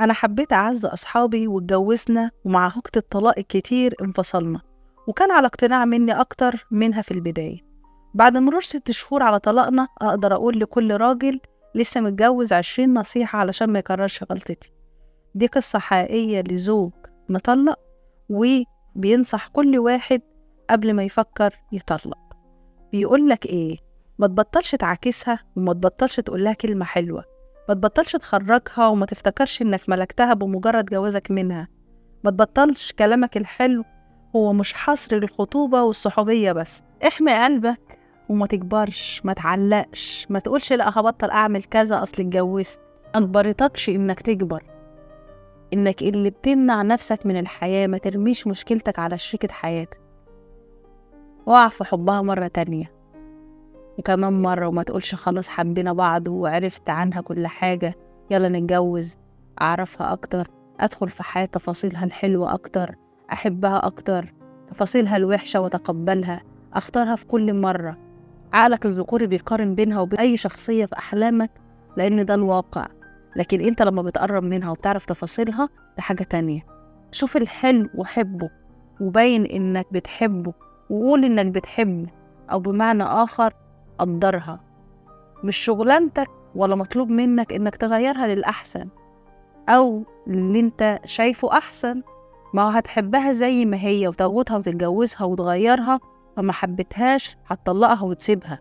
أنا حبيت أعز أصحابي واتجوزنا، ومع هوجة الطلاق الكتير انفصلنا، وكان على اقتناع مني أكتر منها في البداية. بعد مرور 6 شهور على طلاقنا أقدر أقول لكل راجل لسه متجوز 20 نصيحة علشان ما يكررش غلطتي. دي قصة حقيقية لزوج مطلق وبينصح كل واحد قبل ما يفكر يطلق. بيقولك إيه؟ ما تبطلش تعاكسها، وما تبطلش تقولها كلمة حلوة، ما تبطلش تخرجها، وما تفتكرش إنك ملكتها بمجرد جوازك منها. ما تبطلش كلامك الحلو، هو مش حصر للخطوبة والصحوبية بس. احمي قلبك وما تكبرش، ما تعلقش، ما تقولش لا هبطل أعمل كذا أصل اتجوزت. ما اجبرتكش إنك تكبر، إنك اللي بتمنع نفسك من الحياة. ما ترميش مشكلتك على شريكة حياتك. وقع في حبها مرة تانية وكمان مرة، وما تقولش خلاص حبينا بعض وعرفت عنها كل حاجة يلا نتجوز. أعرفها أكتر، أدخل في حياة تفاصيلها الحلوة أكتر، أحبها أكتر، تفاصيلها الوحشة وتقبلها، أختارها في كل مرة. عقلك الذكوري بيقارن بينها وبين أي شخصية في أحلامك لأن ده الواقع، لكن أنت لما بتقرب منها وبتعرف تفاصيلها ده حاجة تانية. شوف الحلو وحبه، وبين إنك بتحبه، وقول إنك بتحبه، أو بمعنى آخر قدرها. مش شغلانتك ولا مطلوب منك إنك تغيرها للأحسن أو اللي أنت شايفه أحسن. ما هتحبها زي ما هي وتاخدها وتتجوزها وتغيرها، فما حبتهاش هتطلقها وتسيبها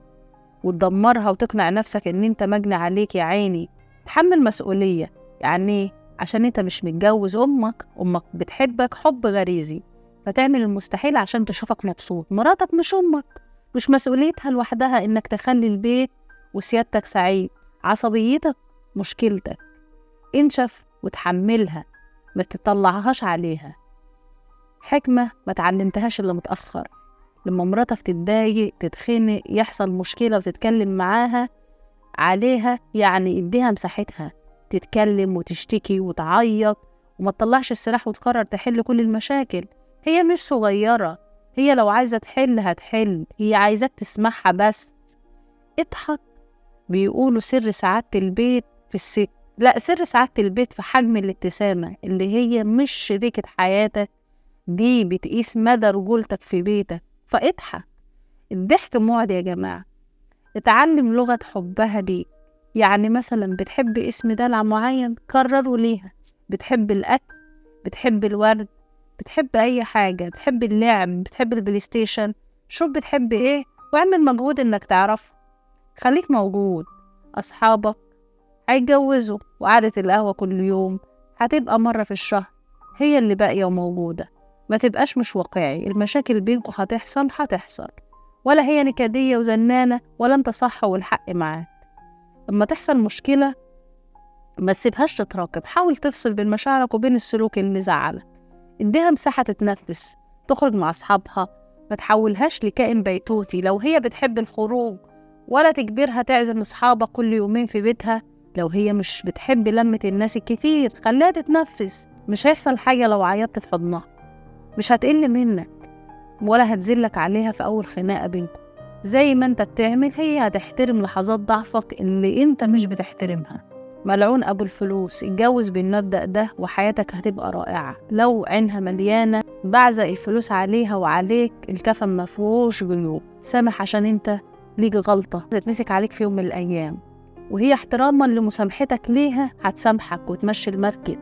وتدمرها وتقنع نفسك إن أنت مجني عليك يا عيني. تحمل مسؤولية، يعني عشان أنت مش متجوز أمك، أمك بتحبك حب غريزي فتعمل المستحيل عشان تشوفك مبسوط. مراتك مش أمك، مش مسؤوليتها لوحدها إنك تخلي البيت وسيادتك سعيد. عصبيتك مشكلتك، انشف وتحملها، ما تطلعهاش عليها. حكمة ما تعلمتهاش إلا متأخر. لما مراتك تتضايق، تتخنق، يحصل مشكلة وتتكلم معاها عليها، يعني اديها مساحتها تتكلم وتشتكي وتعيط، وما تطلعش السلاح وتقرر تحل كل المشاكل. هي مش صغيرة، هي لو عايزة تحل هتحل، هي عايزاك تسمعها بس. اضحك. بيقولوا سر سعادة البيت في الست، لا، سر سعادة البيت في حجم الابتسامة اللي هي مش شريكة حياتك دي، بتقيس مدى رجولتك في بيتك. فاضحك، الضحك معد يا جماعة. اتعلم لغة حبها ليك، يعني مثلا بتحب اسم دلع معين كرره ليها، بتحب الأكل، بتحب الورد، بتحب أي حاجة، بتحب اللعب، بتحب ال PlayStation، شوف بتحب إيه واعمل مجهود إنك تعرفه. خليك موجود. أصحابك هيتجوزوا وقعدة القهوة كل يوم هتبقى مرة في الشهر، هي اللي باقية وموجودة. ما تبقاش مش واقعي، المشاكل بينكم هتحصل، ولا هي نكدية وزنانة ولا انت صح والحق معاك. لما تحصل مشكلة ما تسيبهاش تتراكم، حاول تفصل بين مشاعرك وبين السلوك اللي زعلك. اديها مساحة تتنفس، تخرج مع أصحابها، ما تحولهاش لكائن بيتوتي. لو هي بتحب الخروج ولا تجبرها تعزم أصحابك كل يومين في بيتها. لو هي مش بتحب لمة الناس الكتير خليها تتنفس. مش هيحصل حاجة لو عيطت في حضنها، مش هتقل منك ولا هتزلك عليها في أول خناقة بينكم. زي ما انت بتعمل هي هتحترم لحظات ضعفك اللي انت مش بتحترمها. ملعون أبو الفلوس، اتجوز بالمبدأ ده وحياتك هتبقى رائعة. لو عينها مليانة بعزق الفلوس عليها وعليك، الكفن مفهوش جيوب. سامح عشان انت ليك غلطة تتمسك عليك في يوم من الأيام، وهي احتراما لمسامحتك ليها هتسامحك وتمشي المركب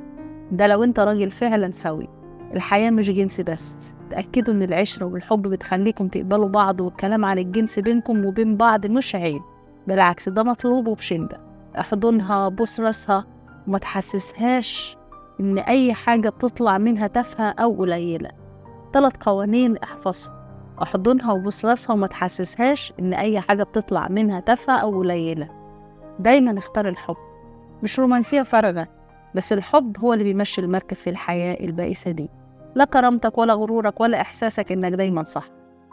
ده لو انت راجل فعلا سوي. الحياة مش جنس بس، تأكدوا ان العشرة والحب بتخليكم تقبلوا بعض، والكلام عن الجنس بينكم وبين بعض مش عيب، بالعكس ده مطلوب وبشدة. احضنها، بوس راسها، وما تحسسهاش ان اي حاجة بتطلع منها تافهة او قليلة. 3 قوانين احفظهم: احضنها وبوس راسها وما تحسسهاش ان اي حاجة بتطلع منها تافهة او قليلة. دايما اختار الحب، مش رومانسية فارغة، بس الحب هو اللي بيمشي المركب في الحياة البائسة دي. لا كرامتك ولا غرورك ولا إحساسك إنك دايما صح،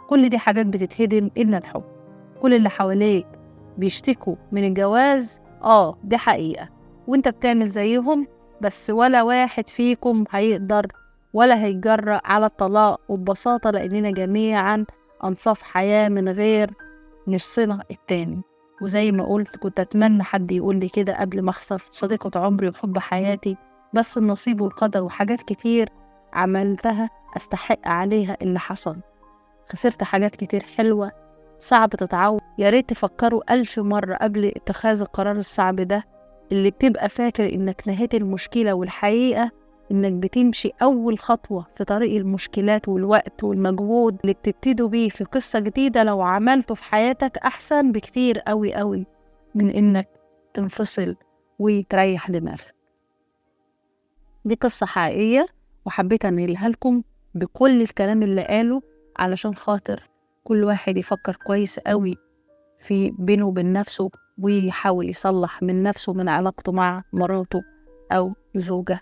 كل دي حاجات بتتهدم إلا الحب. كل اللي حواليك بيشتكوا من الجواز، دي حقيقة، وانت بتعمل زيهم، بس ولا واحد فيكم هيقدر ولا هيتجرأ على الطلاق، وببساطة لأننا جميعا أنصاف حياة من غير نفصلها التاني. وزي ما قلت كنت أتمنى حد يقول لي كده قبل ما أخسر صديقة عمري وحب حياتي بس النصيب والقدر وحاجات كتير عملتها أستحق عليها اللي حصل. خسرت حاجات كتير حلوة صعب تتعوض. يا ريت تفكروا 1000 مرة قبل اتخاذ القرار الصعب ده، اللي بتبقى فاكر إنك نهيت المشكلة، والحقيقة إنك بتمشي أول خطوة في طريق المشكلات والوقت والمجهود اللي بتبتدوا بيه في قصة جديدة. لو عملته في حياتك أحسن بكتير أوي أوي من إنك تنفصل وتريح دماغك. دي قصة حقيقية وحبيت أنقلها لكم بكل الكلام اللي قاله، علشان خاطر كل واحد يفكر كويس أوي في بينه وبين نفسه، ويحاول يصلح من نفسه، من علاقته مع مراته أو زوجة.